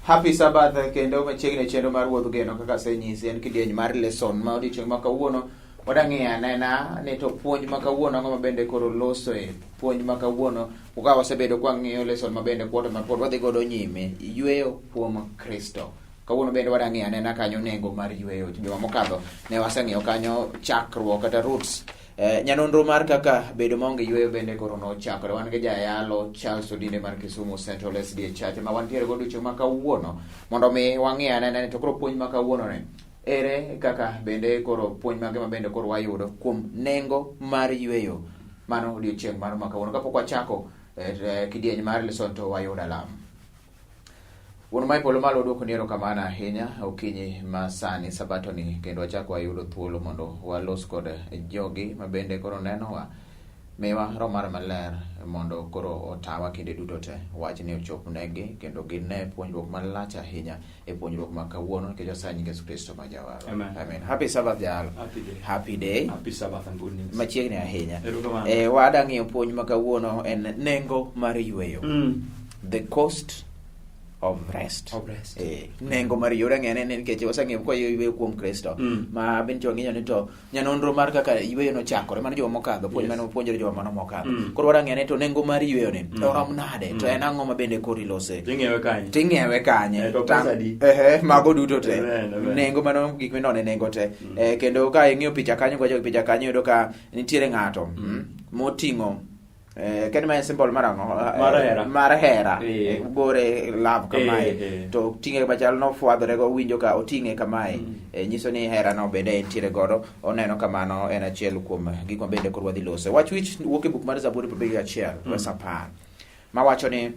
Happy Sabbath kendo machiegni e chenro mar Wuodh Geno kaka asenyisi en kidieny mar lesson ma odiochieng' ma kawuono wadang'iyo anena ni to puonj ma kawuono ang'o ma bende koro losoe puonj ma kawuono ka wasebedo kwang'iyo lesson ma bende kuoto ma pod wadhi godo nyime yweyo kuom Kristo kawuono bende wadang'iyo anena kanyo nengo mar yweyo juma mokadho ne waseng'iyo kanyo chakruok kata roots Nyanonro mar kaka bedo maonge yueyo bende koro nochakore. Wan gi jayalo Charles Odinde mar Kisumu Central SDA Church ma wantiere godo odiochieng' ma kawuono mondo mi wang'i anena ni to koro puonj ma kawuono ni ere kaka bende koro puonj mage ma bende koro wayudo kuom nengo mar yueyo mano odiochieng' mar ma kawuono. Kapok wachako kidieny mar lesson to wayudo alam. Wuon ma e polo malo waduoko ni erokamano ahinya okinyi ma sani sabato ni kendo wachako wayudo thuolo mondo walos kod jogi ma bende koro nenowa. Miwa roho mar maler mondo koro otawa kinde duto te wachni ochop negi kendo gine puonjruok malach ahinya e puonjruok ma kawuono nikech wasayo nying Yesu Kristo ma jawarwa. Amen. Amen. Happy Sabbath jal. Happy day. Happy day. Happy Sabbath and good news. Machiegni ahinya. Erokamano. Wada ng'iyo puonj ma kawuono en nengo mar yueyo. The cost of rest. Of rest. Nengo mar yueyo ng'ene ni nikech waseng'eyo kwa yueyo kuom Kristo. Ma bende wang'eyo ni to nyanonro mar kaka yueyo nochakore mano juma mokadho puonj mane wapuonjore juma mano mokadho. Koro wadwa ni to nengo mar yueyo ni orom nade to en ang'o ma bende koro ilose. Ting'iewe kanye? Ting'iewe kanye? To pesa adi? Ehe, mago duto te. Amen, amen. Nengo mano gik minone nengo te. Kendo ka ing'iyo picha kanyo gocho picha kanyo iyudo ka nitiere ng'ato moting'o kendo ma en symbol mar ang'o? Mar hera. Mar hera. Gore love kamae. To ting'e machal nofwadhore go winjo ka oting'e kamae. Nyiso ni hera no bende entiere godo. Oneno kamano en achiel kuom gik ma bende koro wadhi lose. Wach wich wuok e buk mar Zaburi 51 verse 10 mawacho ni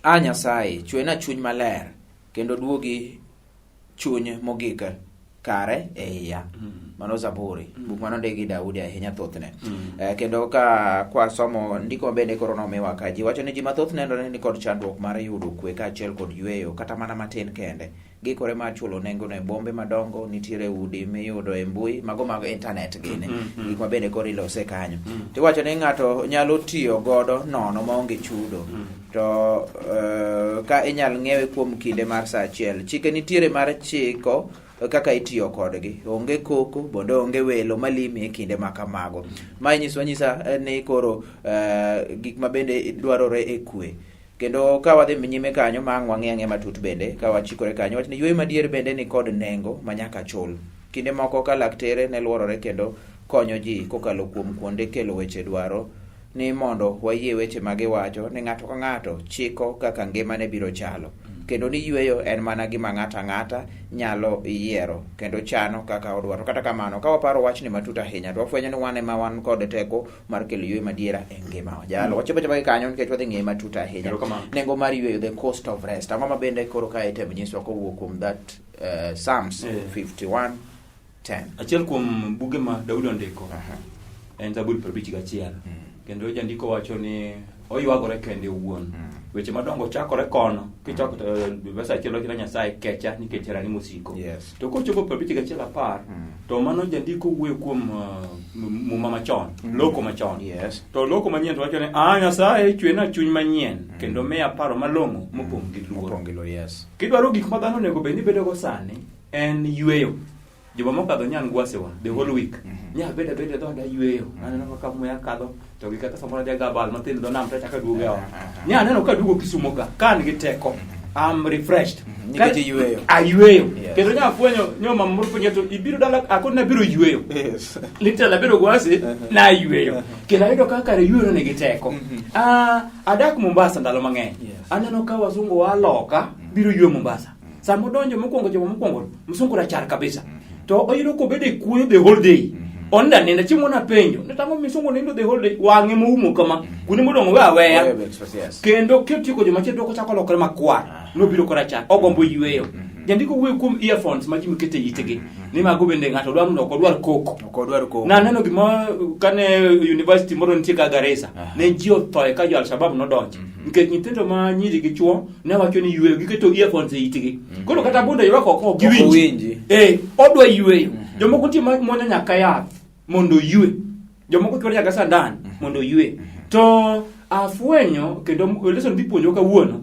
A Nyasaye, chwena chuny maler kendo duogi chuny mogik kare e iya. Mano Zaburi, buk mano ndiki gi Daudi ahinya thothne. Kendo ka kwasomo ndiko ma bende koro nomiwa ka ji wacho ni ji mathoth nenore ni kod chandruok mar yudo kwe kaachiel kod yueyo kata mana matin kende. Gikore mar chulo nengo no e bombe madongo, nitiere udi miyudo e mbui, mago mag internet gini, gik ma bende koro ilose kanyo. Tiwacho ni ng'ato nyalo tiyo godo nono maonge chudo. To ka inyal ng'iewe kuom kinde mar saa achiel. Chike nitiere mar chiko kaka itiyo kodgi. Onge koko, bende onge welo malimi e kinde ma kamago. Ma inyiso anyisa ni koro gik ma bende dwarore e kwe. Kendo ka wadhi nyime kanyo ma ang' wang'i ang'e matut bende ka wachikore kanyo wach ni yueyo madier bende ni kod nengo ma nyaka chul. Kinde moko ka laktere ne luorore kendo konyo ji kokalo kuom kuonde kelo weche dwaro ni mondo wayie weche ma giwacho ni ng'ato ka ng'ato chiko kaka ngimane biro chalo kendo ni yueyo en mana gima ng'ato ang'ata nyalo yiero kendo chano kaka odwaro. Kata kamano, ka waparo wachni matut ahinya to wafwenyo ni wan ema wan kod teko mar kelo yueyo madiera e ngimawa. Jalo, wachopo achopa gi kanyo nikech wadhi ng'iye matut ahinya. Erokamano. Nengo mar yueyo, the cost of rest. Ang'o ma bende koro kae itemo nyiswa kowuok kuom that Psalms 51:10. Achiel kuom buge ma Daudi ondiko en Zaburi 51. Kendo jandiko wacho ni oywagore kende owuon. Weche madongo chakore kono, kichako to verse achiel wacho ni Nyasaye kecha nikech herani mosiko. To kochopo 51:10, to mano jandiko wuoyo kuom muma machon, loko machon. To loko manyien to wacho ni a Nyasaye chwena chuny manyien kendo miya paro malong'o mopong' gi luor. Mopong' gi luor, yes. Kidwaro gik ma dhano onego bed ni bedogo sani en yueyo. Juma mokadho nyan gwasewa the whole week. Nya bedo abeda e dhoda yueyo. Aneno kaka muya kadho to gi kata samoro adhi agabal matin dho nam to achako aduogo e ot. Nya aneno ka aduogo Kisumo ka ka an gi teko. I'm refreshed. Nikech iyueyo. Ayueyo. Yes. Kendo nya fwenyo nyo mama moro penja to ibiro dala akoni nabiro yueyo. Yes. Literally abedo gwasi nayueyo. Kendo ayudo ka kare yueyo nigi teko. Adak Mombasa ndalo mang'eny. Yes. Aneno ka wazungu wa loka biro yueyo Mombasa. Sama odonjo mokwongo juma mokwongo msungu rachar kabisa. To oyudo kobedo e kuoyo the whole day. Oninda ninda chieng' moro napenjo. Ni tang'o misungu nindo the whole day wang'e moumo kama. Kuonde modong' we aweya. Wewe breakfast, yes. Kendo kotieko juma achiel dwoko chako lokore makwar. Nobiro korachar. Ogombo yueyo. Jandiko wuoyo kuom earphones ma ji keto e itgi. Ni mago bende ng'ato dwaro mondo ok odwar koko. Ok odwar koko. Naneno gima kane university moro nitie ka Garissa. Ne ji othoe ka jo Al-Shabaab nodonjo. Nikech nyithindo ma nyiri gi chuo ne wacho ni yueyo giketo earphones e itgi. Koro kata bunde ywak oko ok giwinj. owinji. Odwa yueyo. Jomoko nitie ma muonyo nyaka yath mondo oyue. Jomoko chwero nyaka sandan mondo oyue. To afwenyo kendo lesson dhi puonjo kawuono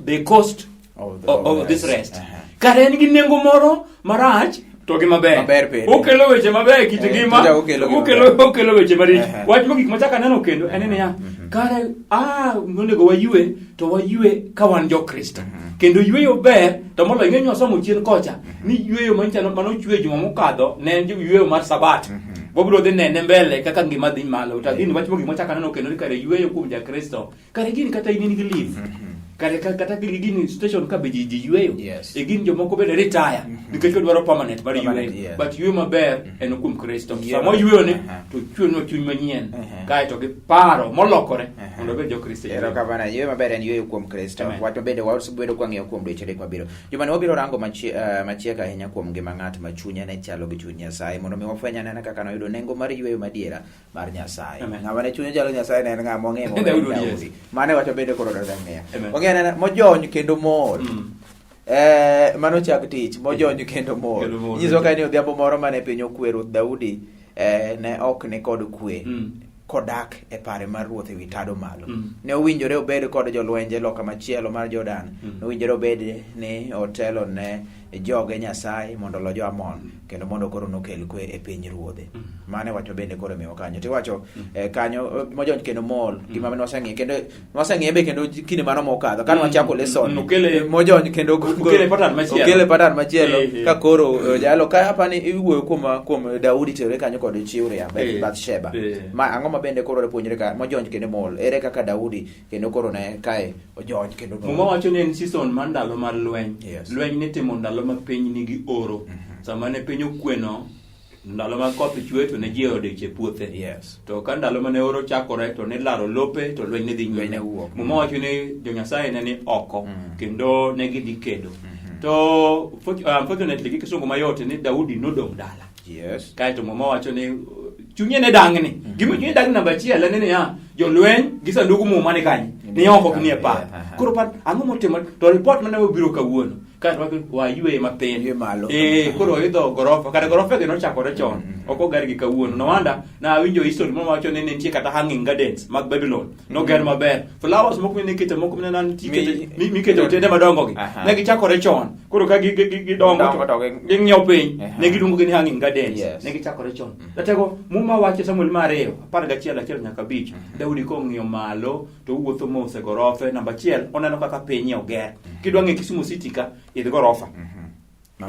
the cost Of of this rest. Aha. Kare en gi nengo moro marach to gi maber. Maber bende. Okelo weche maber e kit Eh, ngima. to okelo gi Okelo maber. okelo weche maricho. Aha. Wach mogik machak aneno kendo en niya, kare a monego wayue to wayue ka wan jo-Kristo. Kendo yueyo ber to moloyo ing'e ni wasomo chien kocha ni yueyo manyicha manochwe juma mokadho ne en yueyo mar Sabat. Wabiro dhi nene mbele kaka ngima dhi malo. To gini wach mogik machak aneno kendo ni kare yueyo kuom ja-Kristo. Kare gini kata in in gi leave. Kare kata gini station ka be ji ji yueyo. Yes. E gin jomoko bende retire nikech odwaro permanent mar Permanent, yueyo. yes. But yueyo maber en kuom Kristo. Yeah. Sama oyueyo ni Aha. to chwenwa chuny manyien. Aha. Kaeto gi paro molokore mondo obed jo-Kristo. e yueyo. Erokamano, yueyo maber en yueyo kuom Kristo. Amen. Wach mabende wasebedo kwang'iyo kuom dweche adek mabiro. Jumani wabiro rango machiek ahinya kuom ngima ng'at ma chunye ne chalo gi chuny Nyasaye mondo mi wafweny anena kaka noyudo nengo mar yueyo madiera mar Nyasaye. Amen. Ng'ama ne chunye chalo Nyasaye ne en ng'ama ong'e mondo Daudi en yes. Daudi. Mano e wach mabende koro dwa ng'eyo. Amen. Wang'eyo anena mojony kendo mool. Mano chak tich mojony kendo mool. Kendo mool. Nyiso ka ni odhiambo moro mane piny okwe Ruoth Daudi ne ok ni kod kwe. Kodak e pare mar ruoth ewi tado malo. Ne owinjore obed kod jolwenje loka machielo mar Jordan. Ne owinjore obed ni otelo ne joge Nyasaye mondo olo jo-Amon kendo mondo koro nokel kwe e piny ruodhe. Mano e wach mabende koro imiwa kanyo. Tiwacho kanyo mojony kendo mool gima ne waseng'iyo kendo waseng'iye be kendo kinde mano mokadho kane wachako lesson mojony kendo Okele pattern machielo. okele pattern machielo Eh. ka koro jalo ka apani iwuoyo kuom Daudi terore kanyo kod chi Uria Bathsheba. Ma ang'o ma bende koro puonjre ka mojony kendo mool ere kaka Daudi kendo koro ne kae ojony kendo mool. Muma wacho ni en season mar ndalo mar lweny. Yes. Lweny nitimo ndalo ma piny nigi oro. Sama ne piny okweno, ndalo ma koth chwe to ne ji odich e puothe. Yes. To ka ndalo mane oro chakore to ne laro lope to lweny ne dhi Lweny nyime. ne wuok. Muma wacho ni jo Nyasaye ne ni oko kendo ne gidhi kedo. To unfortunately gi kisungu mayot ni Daudi nodong' dala. Yes. Kaeto Muma wacho ni chunye ne dang'ni. Gima chunye dang'ni namba achiel en niya, jolweny gi sandugu muma ni kanye? Ni oko ni e par. Aha. Koro par ang'o motimore? To report mane obiro kawuono. Kaeto wacho wayueye matin. Ywe malo. Koro oidho gorofa. Kata gorofa gi nochakore chon. Ok oger gi kawuono. No wonder na awinjo history moro wacho ni nitie kata hanging gardens mag Babylon. Noger maber. Flowers moko mine ikete moko mine nan ikete mikete otende madongo gi. Aha. Ne gichakore chon. Koro ka gidongo Dongo to to gi- ging'iyo piny. Aha. Ne giluongo gi ni hanging gardens. Yes. Ne gichakore chon. Ratego Muma wacho Samuel mar 2 11 1 nyaka 5. Daudi kong'iyo malo to owuotho mos e gorofe. Namba 1 oneno kaka piny oger. Kidwa ng'e Kisumu City ka idh gorofa.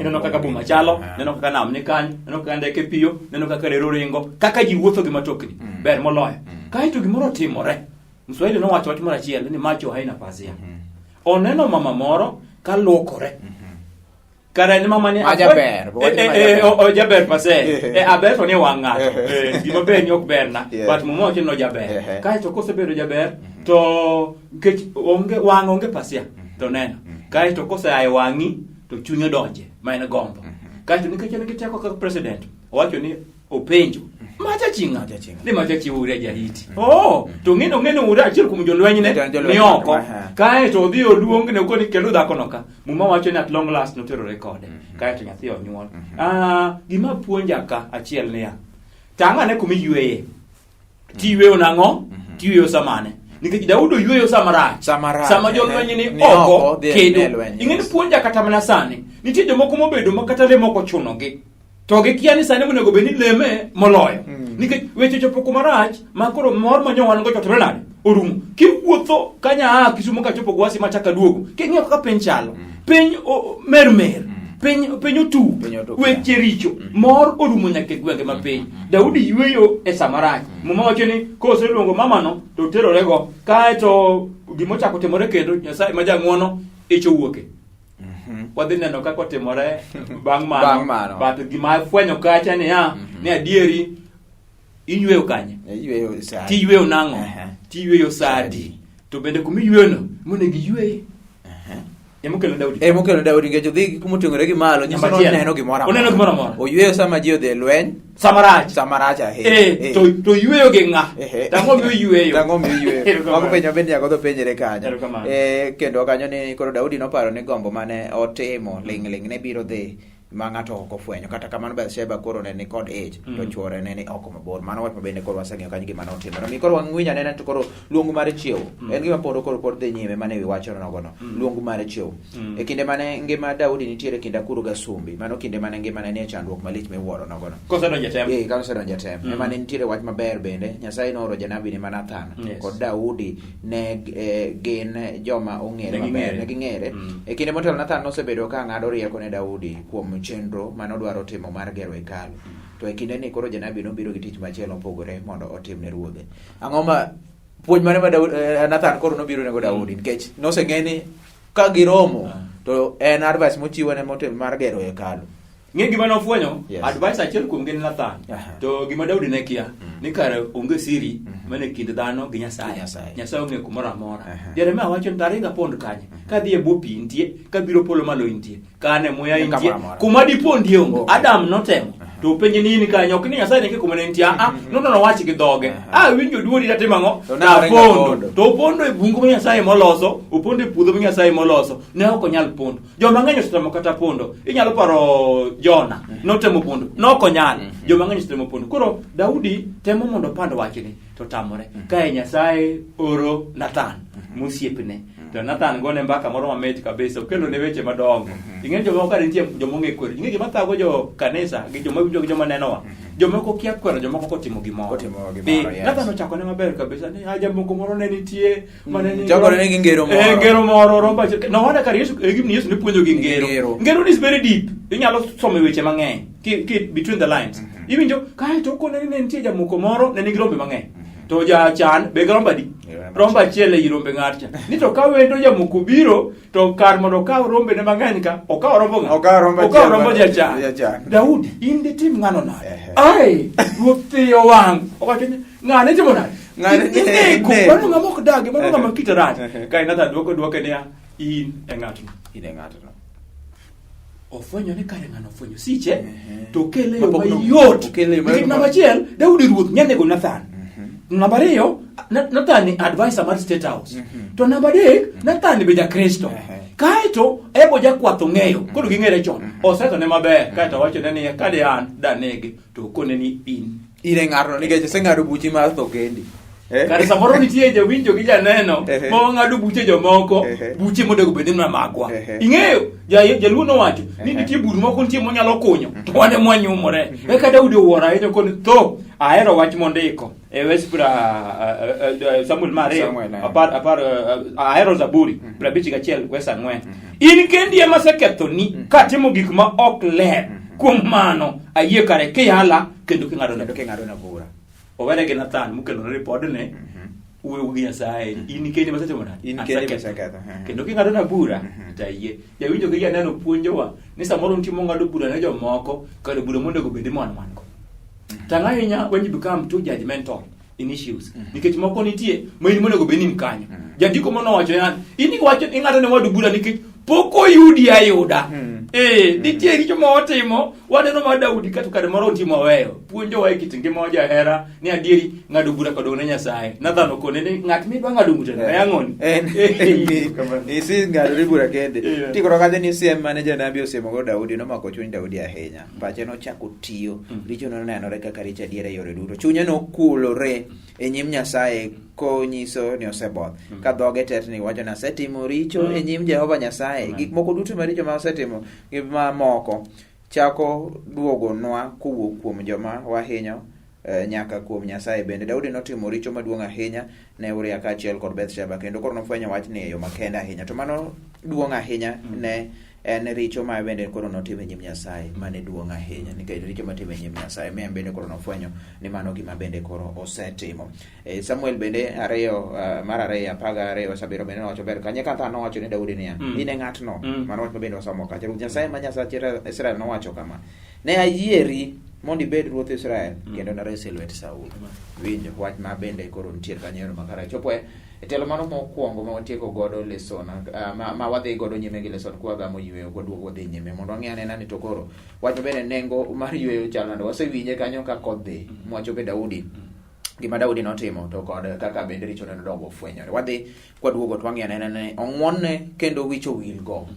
Ineno kaka boma chalo, neno kaka nam ni kanyo, neno kaka ndeke piyo, neno kaka reru ringo, kaka ji wuotho gi matokni. Ber moloyo. Kaeto gimoro otimore. Mswahili nowacho wach moro achiel ni macho haina pazia. Oneno mama moro ka luokore. Kare ni mama ni Ma jaber, wach ni ma jaber. O jaber pase. Aber to ni wang' ng'ato. Gima ber ni ok berna. Yeah. But muma wacho ni ojaber. Kaeto kosebedo jaber to nikech onge wang' onge pasia to neno. Kaeto kosea e wang'i to chunye donje ma en gombo. Kaeto nikech en gi teko kaka president owacho ni openjo macha ching'a Macha ching'a. ni macha chi Uria jahiti. Oh, to ng'eno ng'eno Uria achiel kuom jolwenyne Jatend jolweny ni oko. Aha. Kaeto odhi oluongne okoni kelo dhakono ka. Muma wacho ni at long last noterore kode. Kaeto nyathi onyuol. Gima puonja ka achiel niya. Tang' ane kuma iyueye. Tiyueyo nang'o? Tiyueyo samane. Nikech Daudi oyueyo sama rach. Sama rach, Sama jolweny ni ni oko oko, dhi e kedo. lweny, Ing'e ni yes. puonja kata mana sani. Nitie jomoko mobedo ma kata lemo ok ochunogi. To gikia ni sani onego bed ni leme moloyo. Nikech weche chopo kuma rach ma koro mor ma nyo wan go chotimore nade? Orumo. Kiwuotho kanya aa Kisumu kachopo Gwasi machak aduogo. King'iyo kaka piny chalo. Piny mer mer. Piny otuk. Piny otuk, Weche richo. Mor orumo nyaka e gwenge ma piny. Daudi yueyo e sama rach. Muma wacho ni koseluongo mamano to oterorego. Kaeto gimochako timore kendo Nyasaye ma jang'uono ich owuoke. Wadhi neno kaka otimore bang' mano. Bang' mano. But gima afwenyo kacha niya, ni adieri iyweyo kanye? Iyweyo sa. Tiyweyo nang'o? Aha. Tiyweyo sadi. To bende kuma iyweyono monego iyweye. Emokelo Daudi. Emokelo Daudi nikech odhi kuma oting'ore gi malo nyiso Namba ni achiel. oneno gimoro amora. Oneno gimoro amora. Oyweyo sama ji odhi e lweny, Sama rach. sama rach ahinya. To yweyo gi ng'a? Ehe. Tang'o miyo yweyo? Tang'o miyo yweyo. Erokamano. Mago penjo bende nyaka odhi penjre kanyo. Erokamano. Kendo kanyo ni koro Daudi noparo ni gombo mane otimo ling' ling' ne biro dhi Ma ng'ato ok ofwenyo. Kata kamano Bathsheba koro ne ni kod ich to chuore ne ni oko mabor. Mano wach ma bende koro waseng'eyo kanyo gima notimore. Omiyo koro wang'winjo anena to koro luong mar chiewo. En gima pod koro pod dhi nyime mane wi wacho nogono. Luong mar chiewo. E kinde mane ngima Daudi nitiere kind akuru gasumbi. Mano kinde mane ngimane nie chandruok malich miwuoro nogono. Kosedonjo e tem. Eh, ka osedonjo e tem. Ema ne nitiere wach maber bende. Nyasaye nooro janabi ne ma Nathan kod Daudi ne gin joma ong'ere Ne maber, ging'ere. ne ging'ere. E kinde motelo Nathan nosebedo ka ng'ado rieko ne Daudi kuom chenro mane odwaro timo mar gero hekalu. To e kindeni koro janabi nobiro gi tich machielo mopogore mondo otim ne ruodhe. Ang'o ma puonj mane ma Daudi, Nathan koro nobiro nego Daudi nikech noseng'e ni ka giromo to en advice mochiwo ne motim mar gero hekalu. Ng'e gima nofwenyo? Yes. Advice achiel kuom gin Nathan. To gima Daudi ne kia, ni kare onge siri mane kind dhano gi Nyasaye. Gi Nyasaye. Nyasaye ong'e kumoro amora. Jeremia wacho ni taringa pond kanye? Kadhi e bwo pi nitie, kabiro polo malo intie, ka an e muya Ni intie, kamoro amora. kuma dipondie onge. Okay. Adam notemo. To openje ni in kanye, ok ni Nyasaye ne kia kuma ne nitie. Ah, nonono wach gi dhoge. Ah, winjo duoli tatimo ang'o? To ne aringo Tapondo. apondo. To opondo e bungu ma Nyasaye moloso, opondo e puodho ma Nyasaye moloso. Ne ok onyal pondo. Joma ng'eny osetemo kata pondo. Inyalo paro Jona, notemo pondo, nok onyal. Joma ng'eny osetemo pondo. Koro Daudi temo mondo opand wachni to tamore. Kae Nyasaye oro Nathan, mosiepne. To Nathan gone mbaka moro mamit kabisa, okelo ne weche madongo. Ing'e jomoko ka nitie joma ong'e kwero. Ing'e gima thago jo kanisa gi joma winjo gi joma nenowa. Jomoko kia kwero, jomoko kotimo gimoro. Kotimo gimoro, yes. Nathan ochako ne maber kabisa ni ah, jamoko moro ne nitie mane ni Chakore ne gi ngero moro. Eh, ngero moro rombo achiel. No wonder kar Yesu eh, gimni Yesu ne puonjo gi ngero. Ngero. Ngero is very deep. Inyalo somo weche mang'eny ki between the lines. Iwinjo kae to okone ni ne nitie jamoko moro ne nigi rombe mang'eny. To jachan be gi rombo adi? Yeah, Rombo achiel ei rombe ng'atcha. Ni to ka wendo jamoko biro to kar mondo okaw rombe ne mang'eny ka okaw rombo ng'a? Okaw rombo Okaw achiel rombo mar- jachan. jachan. Daudi, in ditim ng'ano nade? Ehe. Ai, ruoth thiyo wang'. Owacho ni ng'ane timo nade? Ng'ane Inego, nego. mano ng'ama ok dagi, mano ng'ama kite rach. Ehe. Kae Nathan dwoko dwoke niya, in e ng'atno. In e ng'atno. Ofwenyo ni kare ng'ano ofwenyo siche, Ehe. to okele e yo Mapok no- mayot. okele e yo mayot Nikech ma- namba achiel, Daudi ruoth nya nego Nathan. Namba ariyo, Nathan ni advisor mar State House. To namba adek, Nathan be jakristo. Ehe. Kaeto, ebo jakwath ong'eyo, koro ging'ere chon. Osetone maber, kaeto owachone niya, kade an danege, to okone ni in. In e ng'atno nikech iseng'ado buchi mar tho kendi. Eh? Kare samoro nitie jawinjo gi janeno Ehe. ma wang'ado buche jomoko, Ehe. buche monego bed ni magwa. Ehe. Ing'eyo, jaluo nowacho ni Ehe. nitie bur moko nitie monyalo kunyo, to wan ema wanyumore. Eka Daudi owuoro ahinya koni tho, ahero wach mondiko e wes pra Samuel mar ariyo, Samuel, eh. apar apar ahero Zaburi 51 wes 4. In kendi ema asekethoni katimo gik ma ok ler. Kuom mano, ayie kare kiyala kendo king'adona Kendo king'adona bura. Owere gi Nathan mokelo ne ripodne wuoyo gi Nyasaye in kendi masetimo nade? In kendi Aseketho. maseketho, eh. Kendo king'adona bura to ayie. Jawinjo gi janeno puonjowa ni samoro nitie mong'ado bura ne jomoko kar bura monego bed ni wan wan go. Tang' ahinya when you become too judgmental in issues. Nikech moko nitie ma in monego bed ni in kanyo. Jandiko moro nowacho yan, in iwacho ing'ado ne wadu bura nikech pok oyudi ayuda. Eh, nitie richo ma watimo, waneno ma Daudi kata kare moro nitie maweyo. Puonjowa e kit ngima wa jahera ni adieri ng'ado bura kod ne Nyasaye. Nathan okone ni ng'at midwa ng'ado bura ne ang'oni. En isi ng'adori bura kende. Yeah. Tikoro kadhi ni siem mane janabi osiemogo Daudi nomako chuny Daudi ahinya. Pache nochako tiyo. Richo nonenore kaka richo adier e yore duto. Chunye nokulore e nyim Nyasaye konyiso ni oseboth. Ka dhoge tetni wacho ni asetimo richo e nyim Jehova Nyasaye. Gik moko duto maricho ma osetimo gi mamoko chako duogonwa kowuok kuom joma wahinyo nyaka kuom Nyasaye bende. Daudi notimo richo maduong' ahinya ne Uria kaachiel kod Bathsheba kendo koro nofwenyo wachni e yo makende ahinya. To mano duong' ahinya ne en richo ma bende koro notimo e nyim Nyasaye mane duong' ahinya nikech richo matimo e nyim Nyasaye mi en bende koro nofwenyo ni mano gima bende koro osetimo. Samuel bende ariyo mar ariyo apar gariyo sabiriyo bende nowacho ber kanye kata nowacho ne Daudi niya in e ng'atno mano wach ma bende wasomo kacha. Ruoth Nyasaye ma Nyasach Israel nowacho kama ne ayieri mondo ibed ruoth Israel kendo naresi e lwet Saulo. Winjo wach ma bende koro nitie kanyo ero makare chopo e telo mano mokwongo ma watieko godo lesson ma wadhi godo nyime gi lesson kwagamo yweyo kwaduogo wadhi nyime mondo wang'e anena ni to koro wach ma bende nengo mar yweyo chal nade wasewinje kanyo ka koth dhi mwachope Daudi gima Daudi notimo to kod kaka bende richo ne nodongo ofwenyore. Wadhi kwaduogo to wang'e anena ni ong'wonne kendo wich owil go.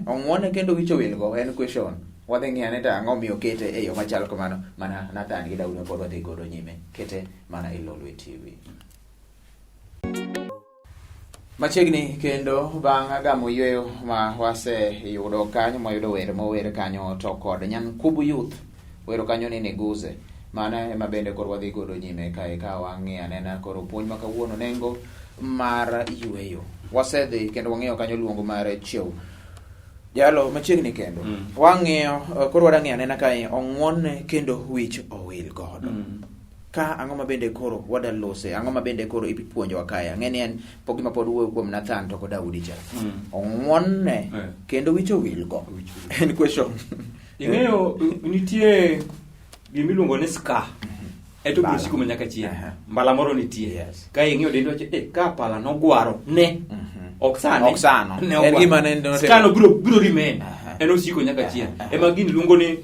Ong'wonne kendo wich owil go en question. Wadhi ng'iyo ane to ang'o miyo okete e yo machalo kamano mana Nathan gi Daudi pod wadhi godo nyime. Kete mana e Lolwe TV. Machiegni kendo bang' gamo yueyo ma waseyudo kanyo mwayudo wer mower kanyo to kod Nyankubu Youth wero kanyo ni Niguze. Mano ema bende koro wadhi godo nyime kae ka wang'iyo anena koro puonj ma kawuono nengo mar yueyo. Wasedhi kendo wang'iyo kanyo luongo mar chiew. Jalo machiegni kendo wang'iyo koro wadang'iyo anena kae ong'wonne kendo wich owil godo. Ka ang'o ma bende koro wadalose, ang'o ma bende koro ipuonjowa kae? Ang'e ni en pok gima pod wuoyo kuom Nathan to kod Daudi cha. Ong'wonne kendo wich owil go. Wich owil. En question. Ing'eyo nitie gimiluongo ni scar. Eto biro Mbala. siko ma nyaka chieng'. Aha. Mbala moro nitie. Yes. Ka ing'iyo dendi wacho, eh, ka pala nogwaro ne. Ok sani. Ok sano. Ne En ogwaro. gima ne notimo. Scar no biro remain. Aha. En osiko nyaka chieng'. Aha. Ema gini luongo ni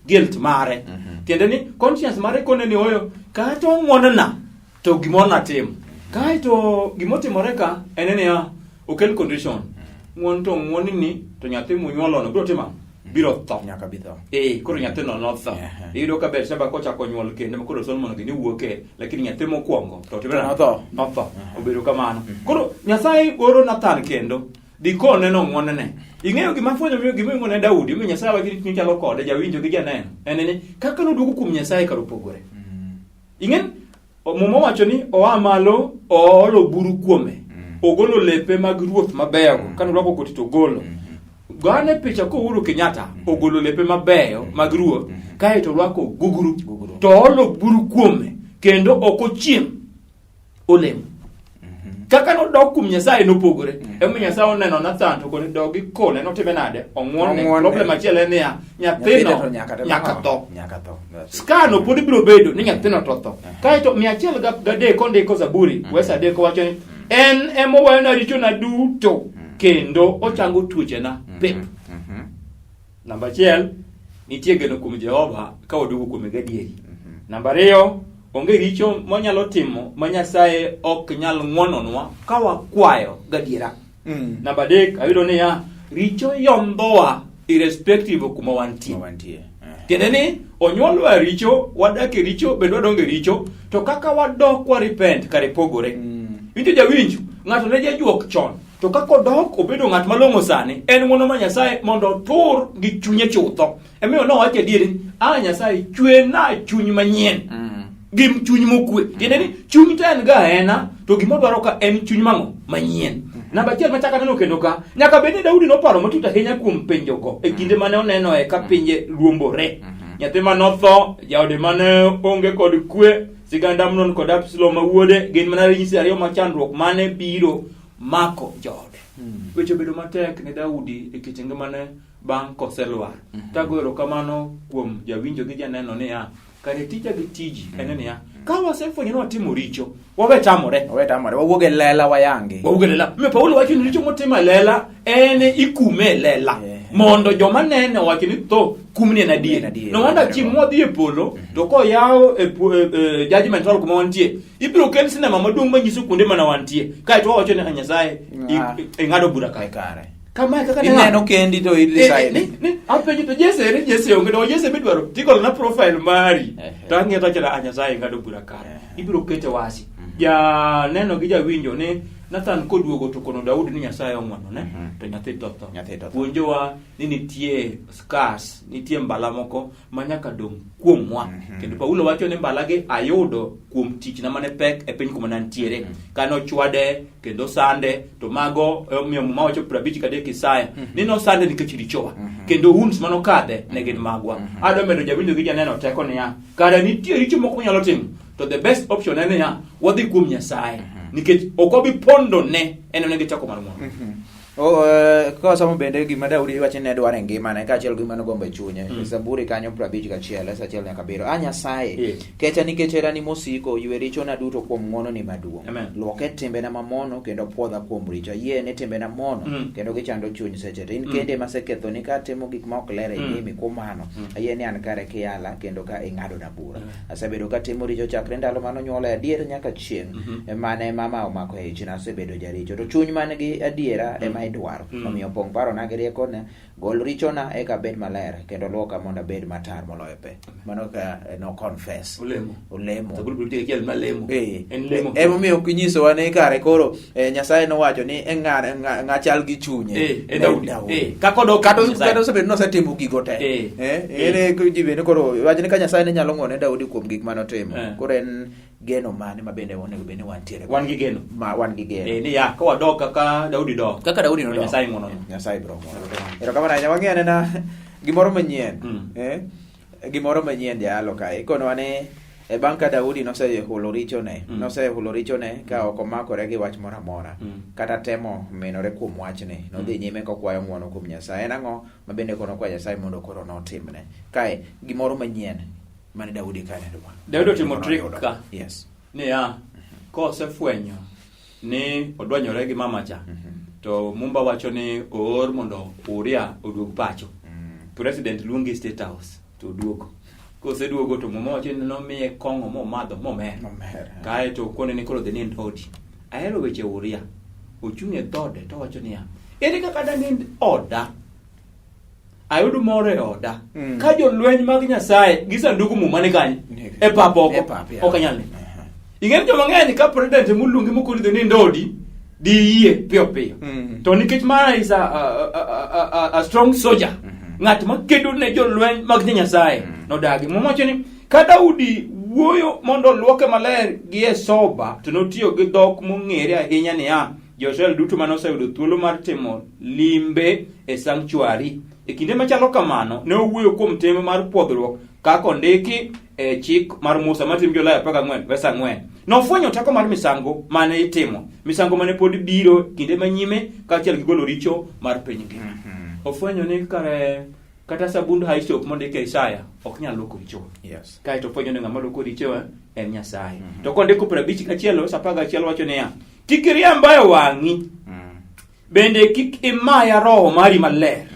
guilt mare. Tiende ni conscience mare kone ni oyo kata ong'wonona to gimoro natimo. Kaeto gimotimore ka en niya okel condition. Ng'won to ng'won ni to nyathi munyuolono biro timo ang'o? Biro tho. Nyaka bi tho. Eh, koro nyathino notho. Ehe. Iyudo ka Bersheba kochako nyuol kendo ma koro Solomon gini wuoke, lakini nyathi mokwongo to timre To notho. Notho. Obedo kamano. Koro Nyasaye oro Nathan kendo dikone nong'wonne. Ing'eyo gima fwenyo miyo gima ing'wone Daudi, omiyo Nyasaye wacho ni chalo kode jawinjo gi janeno. En ni kaka noduogo kuom Nyasaye kar opogore. Ing'e Muma wacho ni oa malo oolo buru kuome. Ogolo lepe mag ruoth mabeyogo. Kane orwako koti to ogolo. Gane picha ko Uhuru Kenyatta ogolo lepe mabeyo mag ruoth kaeto orwako gugru Gugru. to oolo buru kuome kendo ok ochiem olemo. Kaka nodok kuom Nyasaye nopogore. Emomiyo Nyasaye oneno Nathan to kone dogi kone notime nade? Ong'wonne. Ong'wonne. Problem achiel en niya, Nyathino nyathino to nyaka timo nyaka ang'o? tho. Nyaka tho. That's it. Skano pod biro bedo ni nyathino to tho. Kaeto 103 kondiko Zaburi, wes adek wacho ni en ema oweyona richona duto kendo ochango tuochena pep. Namba achiel, nitie geno kuom Jehova ka waduogo kuome gadieri. Namba ariyo, onge richo mwanyalo timo ma Nyasaye ok nyal ng'wononwa ka wakwayo gadiera. Namba adek, ayudo niya, richo yondhowa irrespective of kuma wantie. Kuma wantie. Tiende ni onyuolwa e richo, wadak e richo, bende wadongo e richo, to kaka wadok wa repent kare pogore. Winjo jawinjo, ng'ato ne jajuok chon, to kaka odok obedo ng'at malong'o sani, en ng'wono ma Nyasaye mondo otur gi chunye chutho. Emomiyo nowacho adieri, a Nyasaye chwena chuny manyien. Gi chuny mokwe. Tiende ni chuny to en ga hena, to gima odwaro ka en chuny mang'o manyien. Namba achiel machako aneno kendo ka, nyaka bed ni Daudi noparo matut ahinya kuom penjogo e kinde mane onenoe ka pinje ruombore. Nyathi mane otho, jaode mane onge kod kwe, sigand Amnon kod Absalom ma wuode gin mana ranyisi ariyo ma chandruok mane biro mako joode. Weche obedo matek ne Daudi e kit ngimane bang' koselwar. Tago erokamano kuom jawinjo gi janeno niya, kare tija gi tiji en niya, ka wasefwenyo ni watimo richo, wawe tamore. Wawe tamore, wawuog e lela wayangi. Wawuog e lela. Omiyo Paulo wacho ni richo motimo e lela en ikume e lela. Mondo joma nene owach ni tho kumni en adier. En adier. No wonder chieng' mwadhi e polo to koyaw e judgment hall kuma wantie, ibiro kel sinema maduong' manyiso kuonde mana wantie. Kaeto wawacho ni "Ah, Nyasaye ing'ado bura Kare kare. kare. Kamae kaka ne Ineno kendi to i decide. Ni apenjo to Jesse ere Jesse onge to Jesse midwaro tigolo na profile mari Ehe. to ang'iyo to achiel a Nyasaye ng'ado bura kare Ehe. ibiro kete wasi ja neno gi jawinjo ni Nathan koduogo to kono Daudi ni Nyasaye ong'wonone to nyathi to tho Nyathi to tho. puonjowa ni nitie scars nitie mbala moko ma nyaka dong' kuomwa kendo Paulo wacho ni mbalagi ayudo kuom tichna mane pek e piny kuma nantiere kane ochwade kendo sande to mago omiyo Muma wacho 53 Isaya ni nosande nikech richowa kendo wounds manokadhe ne gin magwa adwa medo jawinjo gi janeno teko niya kare nitie richo moko manyalo timo to the best option en niya wadhi kuom Nyasaye nikech ok wabi pondo ne en ema nigi teko mar ng'wono. Kawasomo bende gima Daudi wacho ni ne dwaro e ngimane kaachiel gi gima nogombo e chunye. Zaburi kanyo 51 verse 1 nyaka 7. A Nyasaye, kecha nikech herani mosiko, ywe richona duto kuom ng'wononi maduong'. Amen. Luoke timbena mamono kendo pwodha kuom richo. Ayie ni timbena mono kendo gichando chuny seche te. In kende ema asekethoni ka atimo gik ma ok ler e nyimi. Kuom mano, ayie ni an kare kiyala kendo ka ing'adona bura. Asebedo katimo richo chakre ndalo mane onyuola adier nyaka chieng'. Mane mama omako e ichna asebedo jaricho. To chuny man gi adiera ema gima idwaro. Omiyo pong' parona gi riekona, gol richona eka abed maler, kendo luoka mondo abed matar moloyo pe. Mano ka no confess. Olemo. Olemo. Zaburi 51 malemo. Eh. En lemo. Emomiyo ok inyisowa ni kare koro Nyasaye nowacho ni e ng'a chal gi chunye. Eh, Ne Daudi. Daudi. Kaka odok Kata kuom Nyasaye. kata osebedo ni osetimo gigo te. Ere ji bende koro wach ni ka Nyasaye ne nyalo ng'wone Daudi kuom gik mane otimo. Koro en geno mane ma bende onego bed ni wantiere Wan gi geno. Ma wan gi geno. Ni ya ka wadok kaka Daudi dok. Kaka Daudi nodok. Nyasaye ng'wononwa. Nyasaye biro ng'wono. Erokamano ahinya. Wang'e anena gimoro manyien. Gimoro manyien jalo kae. Ikonowa ni e bang' ka Daudi nosehulo richone, nosehulo richone ka ok omakore gi wach moro amora, kata temo minore kuom wachni, nodhi nyime kokwayo ng'wono kuom Nyasaye. En ang'o ma bende kono kwayo Nyasaye mondo koro notimne? Kae gimoro manyien mane Daudi ka ne dwaro. Daudi otimo Noyudo. trick ka. Yes. Niya, kosefwenyo ni odwanyore gi mama cha, to Mumba wacho ni oor mondo Uria oduog pacho. President luonge State House to oduogo. Koseduogo to Muma wacho ni nomiye kong'o momadho momer. Momer. Kae to okone ni koro dhi nind odi. Ahero weche Uria. Ochung' e dhode to owacho niya, ere kaka danind oda? Ayud mor e oda. Ka jolweny mag Nyasaye gi sanduku Muma ni kanye? E pap oko. E pap, ya. Ok anyal nindo. Ing'e ni joma ng'eny ka president moluongi mokoni dhi nind odi, diyie piyo piyo. To nikech ma is a strong soldier, ng'at ma kedo ne jolweny mag Nyasaye, nodagi. Muma wacho ni ka Daudi wuoyo mondo oluoke maler gi e soba, to notiyo gi dhok mong'ere ahinya niya, Jo-Israel duto mane oseyudo thuolo mar timo limbe e sanctuary. E kinde machalo kamano, ne owuoyo kuom tim mar pwodhruok kaka ondiki e chik mar Musa matim Jolawi 14 verse 4. Nofwenyo teko mar misango mane itimo, misango mane pod biro kinde manyime kaachiel gi golo richo mar piny ngima. Ofwenyo ni kare kata sabund hyssop mondik e Isaya ok nyal luoko richowa. Kaeto ofwenyo ni ng'ama luoko richowa en Nyasaye. To kondiko 51 verse 11 wacho niya, kik iriemba e wang'i, bende kik imaya roho mari maler.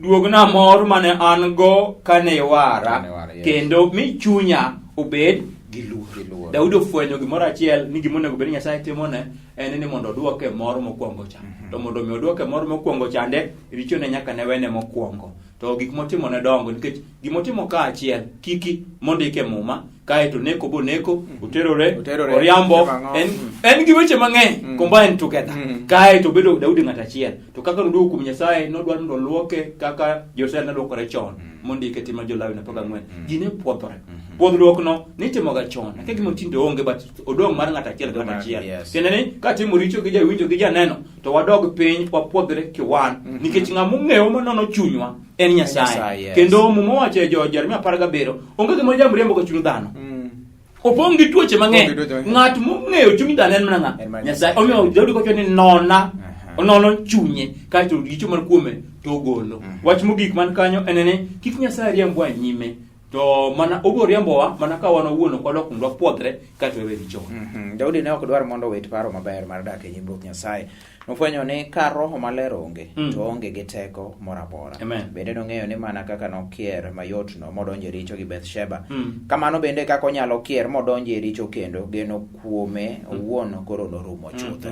Duogna mor mane an go kane iwara, Kane iwara, yes. kendo mi chunya obed gi luor. Gi luor. Daudi ofwenyo gimoro achiel ni gima onego bed ni Nyasaye timone en ni mondo oduoke mor mokwongo cha. To mondo mi oduoke mor mokwongo chande, richone nyaka ne wene mokwongo. To gik motimo ne dongo nikech gimotimo ka achiel kiki mondike Muma kae to neko boneko oterore Oterore, oriambo otimo ang'o? en gi weche mang'eny combined together. Kae to obedo Daudi ng'at achiel. To kaka noduogo kuom Nyasaye nodwaro mondo oluoke kaka Josia ne luokore chon mondike tim mar Jolawi 14. Ji ne pwodhore. Pwodhruok no nitimoga chon. Akia gima tinde onge but odong' mar ng'at achiel gi ng'at achiel. Tiende ni katimo richo gi jawinjo gi janeno to wadog piny wapwodhre kiwan nikech ng'ama ong'eyo manono chunywa en Nyasaye. Nyasaye, yes. Kendo Muma wacho e jo Jeremia 17 onge gima jamriembo ga chuny dhano. Opong' gi tuoche mang'eny. Opong' gi tuoche mang'eny. Ng'at mong'eyo chuny dhano en mana ng'a? En mana Nyasaye. Nyasaye. Omiyo Daudi kowacho ni nona, onono chunye kaeto richo man kuome to ogolo. Wach mogik man kanyo en ni kik Nyasaye riembwa nyime to mana obiro riembowa mana ka wan owuon ok wadok mondo wapwodhre kaeto wawe richowa. Daudi ne ok dwar mondo owit paro maber mar dak e nyim Ruoth Nyasaye. Nofwenyo ni ka Roho Maler onge, to oonge gi teko moro amora. Amen. Bende nong'eyo ni mana kaka nokier mayotno modonjo e richo gi Bathsheba, kamano bende kaka onyalo kier modonjo e richo kendo, geno kuome owuon koro norumo chuth.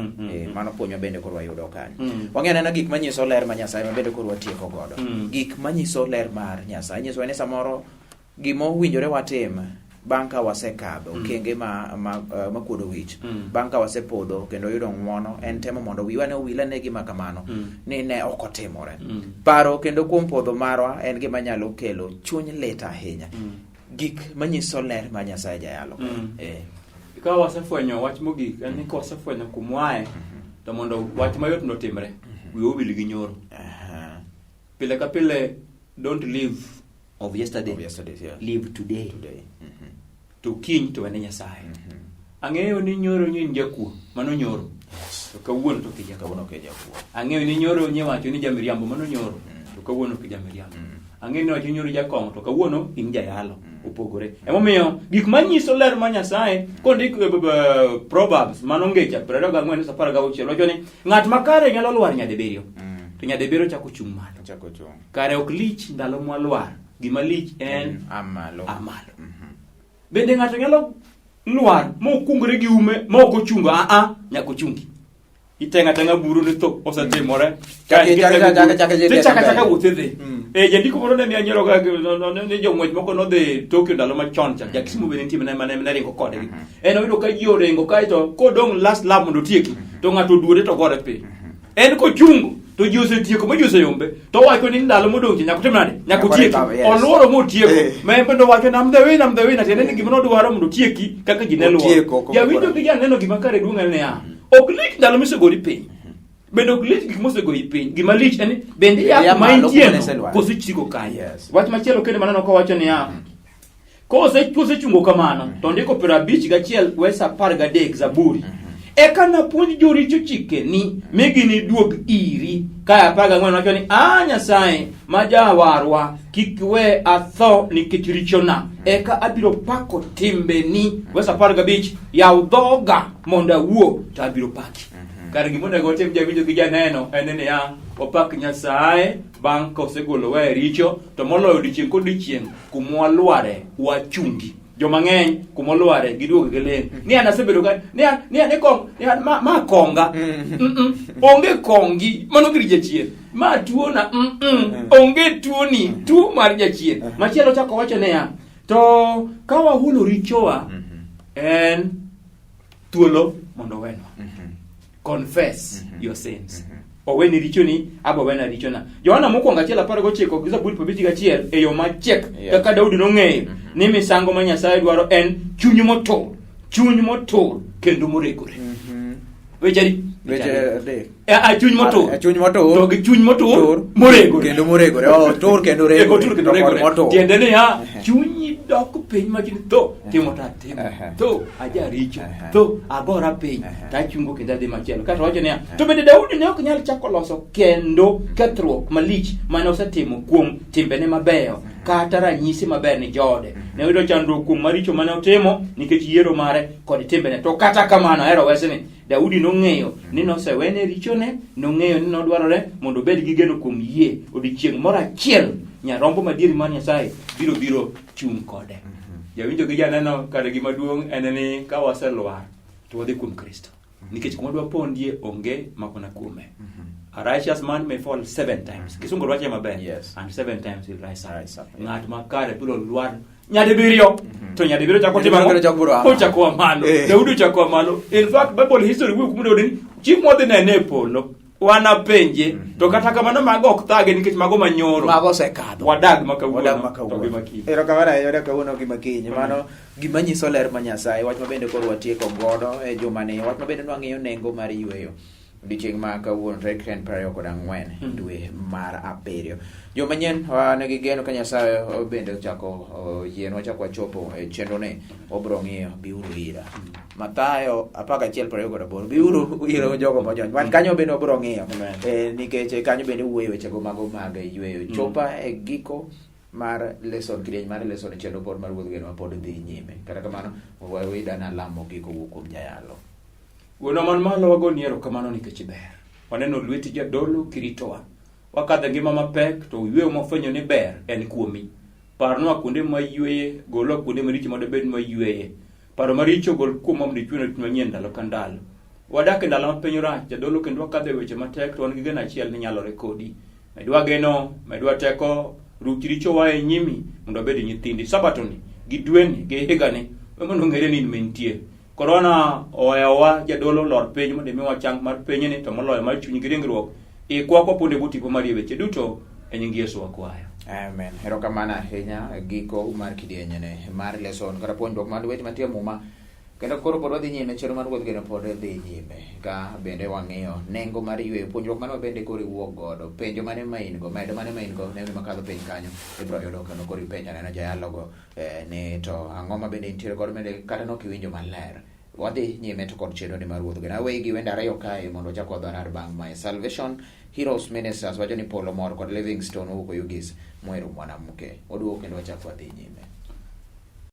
Mano puonj bende koro wayudo kanyo. Wang'eyo anena gik manyiso ler mar Nyasaye ma bende koro watieko godo. Gik manyiso ler mar Nyasaye nyisowa ni samoro gima owinjore watim bang' ka wasekadho okenge ma kuodo wich, bang' ka wasepodho kendo yudo ng'uono, en temo mondo wiwa ne owil ane gima kamano ni ne ok otimore. Paro kendo kuom podho marwa en gima nyalo kelo chuny lit ahinya. Gik manyiso ler mar Nyasaye jayalo. Ka wasefwenyo wach mogik en ni ka wasefwenyo kumwae to mondo wach mayot notimre, wiwa owil gi nyoro. Pile ka pile, don't live of yesterday. Of yesterday, yeah. Live today. Today. To kiny to wene Nyasaye. Ang'eyo ni nyoro ni in jakuo, mano nyoro. To kawuono to ok ijakuo. Kawuono ok ijakuo. Ang'eyo ni nyoro nyiwacho ni jamiriambo, mano nyoro. To kawuono ok ijamiriambo. Ang'eyo ni wacho nyoro jakong'o, to kawuono in jayalo. Opogore. Emomiyo gik manyiso ler mar Nyasaye kondik Proverbs mano ngecha 24:16 wacho ni ng'at makare nyalo lwar nyadibiriyo. To nyadibiriyo chako chung' malo. Chako chung'. Kare ok lich ndalo mwalwar. Gima lich en amalo. Amalo. Bende ng'ato nyalo lwar mokungre gi ume ma ok ochungo, a a nyaka ochungi. Iteng'a teng'a buru ni tho osetimore. Chak- chak- chak- chak- chak- chak- Tichaka chaka wuoth idhi. Eh, jandiko moro ne miya nyiero ga ni jong'wech moko nodhi Tokyo ndalo machon cha. Jakisumu be nitie mane mane ne ringo kodgi. En oyudo ka ji oringo kaeto kodong' last lap mondo otieki to ng'ato oduode to gore piny. En kochungo to ji osetieko ma ji oseyombe to owacho ni ndalo modong' cha nyaka otim nade? Nyaka Nyaka otieki. recover, yes. Oluoro motieko. Eh. Ma en bende owacho ni I'm the winner, I'm the winner. Tiende ni gima nodwaro mondo otieki kaka ji ne luoro. Otieko, koko Jawinjo koro. gi janeno gima kare duong' en niya, ok lich ndalo misegori piny. Bende ok lich gik mosegoyi piny. Gima lich en ni bende iya Iya kuma malo intieno kuma ne iselwar. koso ichiko kanyo. Yes. Wach machielo kendo maneno kowacho niya, kosechungo kamano to ndiko 51 wes 13 Zaburi. Eka napuonj joricho chikeni mi giniduog iri. Kae 14 wacho ni a Nyasaye ma jawarwa kik we atho nikech richona. Eka abiro pako timbeni. Wes 15 yaw dhoga mondo awuo to abiro paki. Kar gima onego watim jawinjo gi janeno en niya wapak Nyasaye bang' kosegolowa e richo to moloyo odiechieng' kodiechieng' kuma walware wachungi. Joma ng'eny kuma olware giduogo giling'. Ni an asebedo ka ni an ni an ni kong ni an ma, ma konga. Mm-mm. Onge kongi mano gir jachien. Ma tuona mm-mm. Onge tuoni tuo mar jachien. Machielo chako wacho niya to ka wahulo richowa en thuolo mondo owenwa. Confess your sins. Oweni richoni, abo wena richona. Yohana mokwongo 1:19 gi Zaburi 51 e yo machiek kaka Daudi nong'eyo ni misango ma Nyasaye dwaro en chuny motur, chuny motur kendo moregore. Weche adi? Weche adek. Chuny motur. Ah, chuny motur. To gi chuny motur Tur. moregore. Kendo moregore. Oh, tur kendo Eh, regore. otur kendo To kod regore. motur. Tiende niya, chunyi dok piny ma chuni tho, timo to atimo. Ehe. Tho, ajaricho. Ehe. Tho, agora piny. Ehe. To achungo kendo adhi machielo. Kato wacho niya, to bende Daudi ne ok nyal chako loso kendo kethruok malich mane osetimo kuom timbene mabeyo kata ranyisi maber ni joode. Ne oyudo chandruok kuom maricho mane otimo nikech yiero mare kod timbene. To kata kamano, ahero wesni, Daudi nong'eyo ni nosewene richone, nong'eyo ni nodwarore mondo obed gi geno kuom yie. Odiechieng' moro achiel, nyarombo madieri mar Nyasaye biro biro chung' kode. Jawinjo gi janeno kare gima duong' en ni ka waselwar to wadhi kuom Kristo. Nikech kuma dwa pondie onge makona kuome. A righteous man may fall seven times. Kisungu wache maber. Yes. And seven times he'll rise up. Rise up, yeah. Ng'at makare biro lwar nyadibiriyo. To nyadibiriyo chako timo ang'o? Nyadibiriyo chako biro aa malo. Ochako a malo. Eh. Daudi ochako a malo. In fact, Bible history wuoyo kuom Daudi ni chieng' mwadhi nene e polo wanapenje to kata kamano mago ok thage nikech mago manyoro. Mago osekadho. Wadag ma kawuono. Wadag ma to gi kawuono. makiny. Erokamano ahinya wadag kawuono gi makiny. Mano gima nyiso ler ma Nyasaye. Wach ma bende koro watieko godo e jumani. Wach ma bende nwang'iyo nengo mar yueyo. Odiechieng' ma kawuono tarik en 24 dwe mar abiriyo. Joma nyien nigi geno ka Nyasaye bende ochako oyienwa chako wachopo e chenro ni obiro ng'iyo biuru ira. Mathayo 11:28 biuru ira un jogo mojony. Wan kanyo bende obiro ng'iyo. Amen. Nikech kanyo bende wuoyo wechego mago mag yueyo. Chopa e giko mar lesson kidieny mar lesson chenro pod mar wuodh geno ma pod dhi nyime. Kata kamano wawidana lamo giko wuok kuom jayalo. Wuonwa man malo wagoni erokamano nikech iber. Waneno lweti jadolo kiritowa. Wakadho e ngima mapek to yweyo mwafwenyo ni ber en kuomi. Parnwa kuonde mwayweye, golwa kuonde maricho madobed ni wayweye. Paro maricho gol kuomwa mondo ichwenwa chuny manyien ndalo ka ndalo. Wadak e ndalo ma piny rach jadolo kendo wakadho e weche matek to wan gi geno achiel ni nyalore kodi. Medwa geno, medwa teko, ruch richowa e nyimi mondo wabed nyithindi. Sabato ni, gi dweni, gi higani, we mondo ong'ere ni in mintie. Korona ohewowa jadolo lor piny mondo imiwa chang mar pinyni to moloyo mar chuny gi ringruok. Ikwa kwapondo e bwo tipo mari e weche duto e nying Yesu wakwayo. Amen. Erokamano ahinya e giko mar kidienyni mar lesson kata puonjruok mar weche mantie e Muma. Kendo koro pod wadhi nyime chenro mar wuodh geno pod dhi nyime ka bende wang'iyo nengo mar yueyo puonjruok mane bende koro iwuok godo penjo mane ma in go medo mane ma in go nembni makadho piny kanyo ibiro yudo kendo koro ipenjo anena jayalogo ni to ang'o ma bende intiere godo bende kata nok iwinjo maler wadhi nyime to kod chenro ni mar wuodh geno aweyi gi wende ariyo kae mondo wachak wadharar bang' mae Salvation Heroes Ministers wacho ni polo mor kod Livingstone owuok Oyugis mwero mwanamke waduogo kendo wachak wadhi nyime.